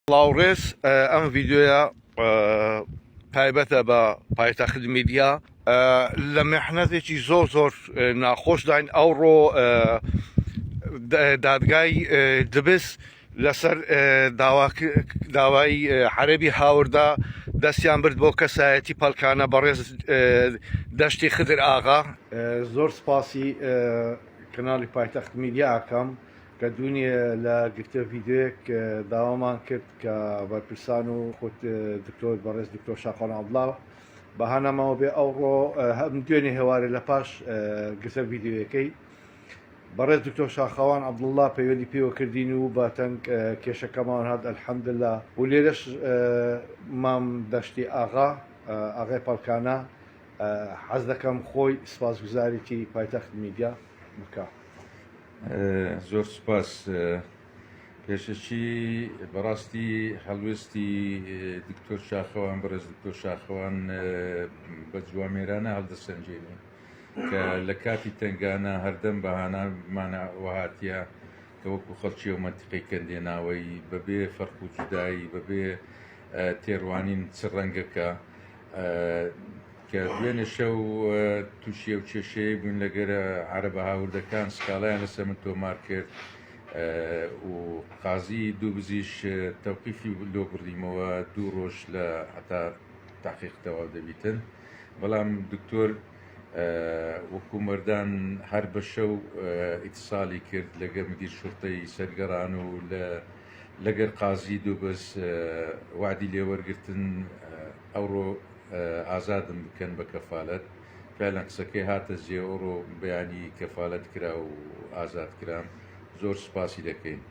سڵاو ڕێز ئەم ڤیدیۆیە تایبەتە بە پایتەخت میدیا لە مێحنەتێکی زۆر زۆر ناخۆشداین ئەوڕۆ دادگای دبس لەسەر داوای عەربی هاوردا دەستیان برد بۆ کەسایەتی پەلکانە بەڕێز دەشتی خدر ئاغا. زۆر سپاسی کەناڵی پایتەخت میدیا ئەکەم کە دوونێ لە گرتە ڤیدیۆیەک داوامان کرد کە بەرپرسان و خود دکتۆر بەڕێز دکتۆر شاخوان عەبدوڵا بە هانامەوە بێ ئەوڕۆ هەم دوێنێ هێوارێ لە پاش گرتە ڤیدیۆیەکەی بەڕێز دکتۆر شاخەوان عەبدوڵا پەیوەندی پێوە کردین و بە تەنگ کێشەکەمان هات الحمدلله و لێرەش مام دەشتی ئاغا ئاغای پەڵکانە حەز دەکەم خۆی سپاسگوزاریی پایتەخت میدیا بکا. زۆر سوپاس. پێشەکی بەڕاستی هەڵوێستی دکتۆر شاخەوان بەڕێز دکتۆر شاخەوان بە جوامێرانە هەڵدەسەنگێنین کە لە کاتی تەنگانە هەردەم بەهانامانە وەهاتیە کە وەکو خەڵکی ئەو مەنتیقەی کەندێناوەی بەبێ فەرق و جودایی بەبێ تێڕوانین چ ڕەنگەکە کە دوێنێ شەو تووشی ئەو کێشەیە بووین لەگەر عەرەبە هاوردەکان سکاڵایان لەسەر من تۆمار کرد و قازی دووبزیش تەوقیفی لۆ بڕیمەوە دوو ڕۆژ لە هەتا تاقیق تەواو دەبیتن بەڵام دکتۆر وەکو مەردان هەر بە شەو ئیتسالی کرد لەگەر مدیر شورتەی سەرگەڕان و لە لەگەر قازی دووبز وعدی لێوەرگرتن ئەوڕۆ ئازادم بکەن بە کەفالەت فعلا قسەکەی هاتە جێ ئەوڕۆ بەیانی کەفالەت کرا و ئازاد کرام زۆر سوپاسی دەکەین.